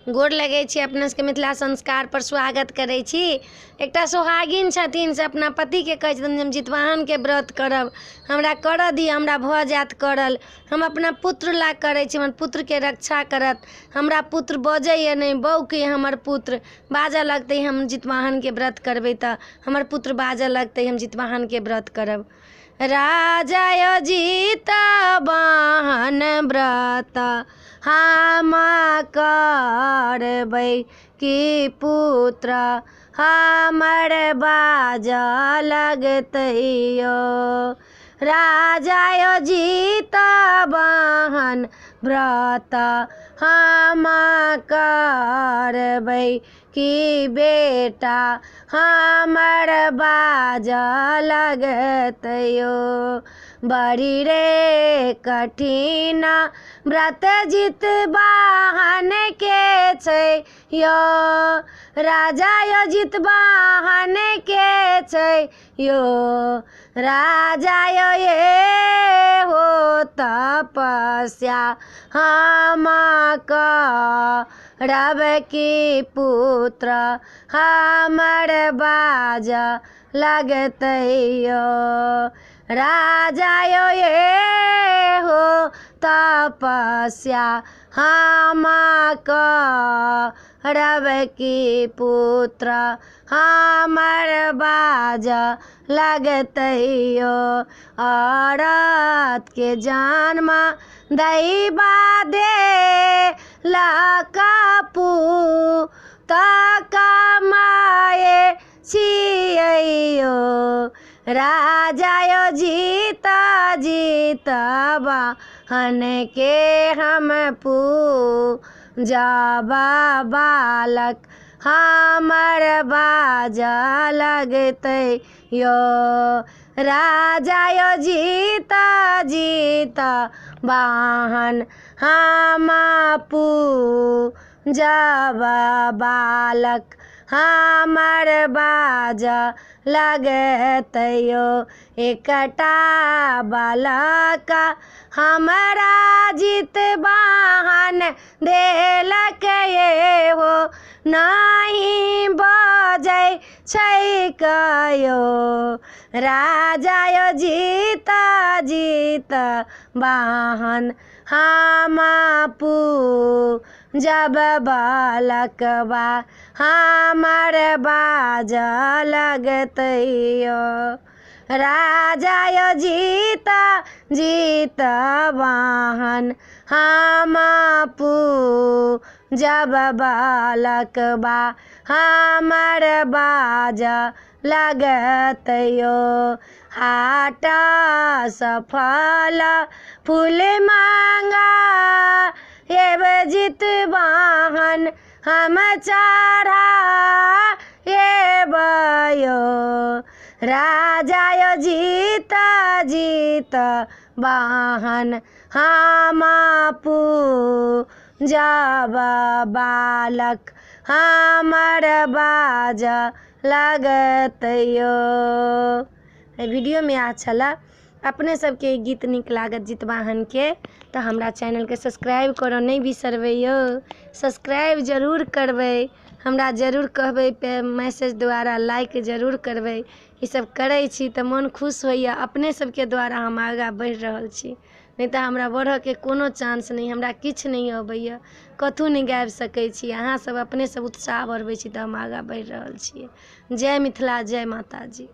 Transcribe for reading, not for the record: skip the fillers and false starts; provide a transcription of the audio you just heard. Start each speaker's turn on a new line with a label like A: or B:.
A: गोर लगै छी अपना सबके मिथिला संस्कारपर स्वागत करै छी। एकटा सोहागिन छथिन, से अपना पतिके कहै छथिन जे हम जितवाहनके व्रत करब, हमरा करऽ दिअ, हमरा भऽ जायत करल। हम अपना पुत्र ला करै छी, हमर पुत्रके रक्षा करत। हमरा पुत्र बजैए नहि, बौक अइ हमर पुत्र, बाजऽ लगतै हम जितवाहनके व्रत करबै तऽ हमर पुत्र बाजऽ लगतै, हम जितवाहनके व्रत करब। राजा यौ जितवाहन व्रत हम करबै कि पुत्र हमर बाजऽ लगतै यौ। राजा यौ जितवाहन व्रत हम करबै कि बेटा हमर बाजऽ लगतै यौ। बड़ी रे कठिन व्रत जितवाहनके छै यौ। राजा यौ जितवाहनके छै यौ। राजा यौ ये हो तपस्या हम करब कि पुत्र हमर बाजऽ लगतै यौ। राजा यौ ये हो तपस्या हम करब कि पुत्र हमर बाजऽ लगतै यौ। औरतके जन्म दैबा देलक पूत कमाए छियै यौ। राजा यौ जीत जितवाहनके हम पूजब बालक हमर बाजऽ लगतै यौ। राजा यौ जीत जितवाहन हम पूजब बालक हमर बाजऽ लगतै यौ। एकटा बालक हमरा जितवाहन देलक ये हो, नहि बजै छै कयो। राजा यौ जीत जितवाहन हम पूजब बालकबा हमर बाजऽ लगतै यौ। राजा यौ जीत जितवाहन हम पूजब बालकबा हमर बाजऽ लगतै यौ। हाटसँ फल फूल मँगा एब जितवाहन हम चढ़ाएब यौ। राजा यौ जीत जितवाहन हम पूजब बालक हमर बाजऽ लगतै यौ। एहि वीडियोमे इएह छलए। अपने सबके ई गीत नीक लागत जितवाहनके तऽ हमरा चैनलके सब्सक्राइब करऽ नहि बिसरबै यौ। सब्सक्राइब जरूर करबै, हमरा जरूर कहबै मैसेज द्वारा, लाइक जरूर करबै। ईसब करै छी तऽ मोन खुश होइए। अपने सबके द्वारा हम आगाँ बढ़ि रहल छी, नहि तऽ हमरा बढ़ऽके कोनो चांस नहि, हमरा किछु नहि अबैए, कतहु नहि गाबि सकै छी। अहाँसब अपने सब उत्साह बढ़बै छी तऽ हम आगाँ बढ़ि रहल छियै। जय मिथिला, जय माताजी।